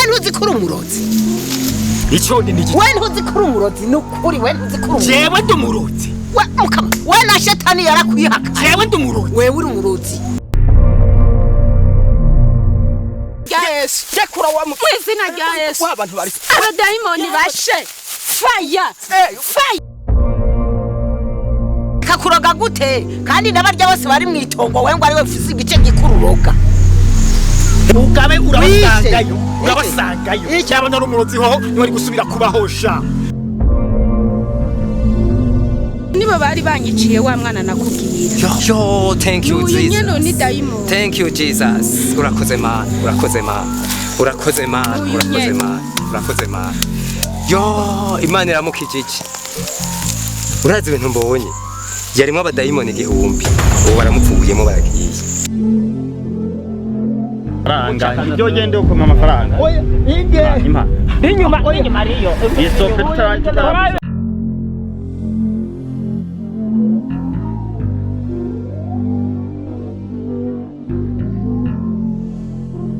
Ntuzi ko uri umurozi? Ico ni iki? We ntuzi ko uri umurozi? Ni ukuri, we ntuzi ko uri umurozi? Jewe ndi umurozi? We mukama, we na shetani yarakwihaka. Jewe ndi umurozi? Wewe uri umurozi. Yesu, rekura wa Mu izina rya Yesu. Wa bantu bari Abadayimoni bashe, fire, fire! Kakuroga gute kandi n'abarya bose bari mu itongo, we ngo ari we ufise igice gikuru uroga? Ugabe urabasangayo. Wishe. Urabasangayo. Icyo. Cyaba nari umurozi hoho ntiwari gusubira kubahosha. Nibo bari banyiciye wa mwana nakubwira. Yo, thank you. Uyu nyene Jesus. ni dayimoni. Thank you, Jesus. Urakoze Mana, urakoze Mana, urakoze Mana. Uyu Urakoze nyene. Mana, urakoze Mana. Yo, Imana iramukijije. Urazi ibintu mbonye? Yarimo abadayimoni 1000, ubu baramupfuyemo, baragiye. Faranga ibyo gende ukoma amafaranga. Oya, inge. Impa. Inyuma, inyuma ariyo. Isope tutara.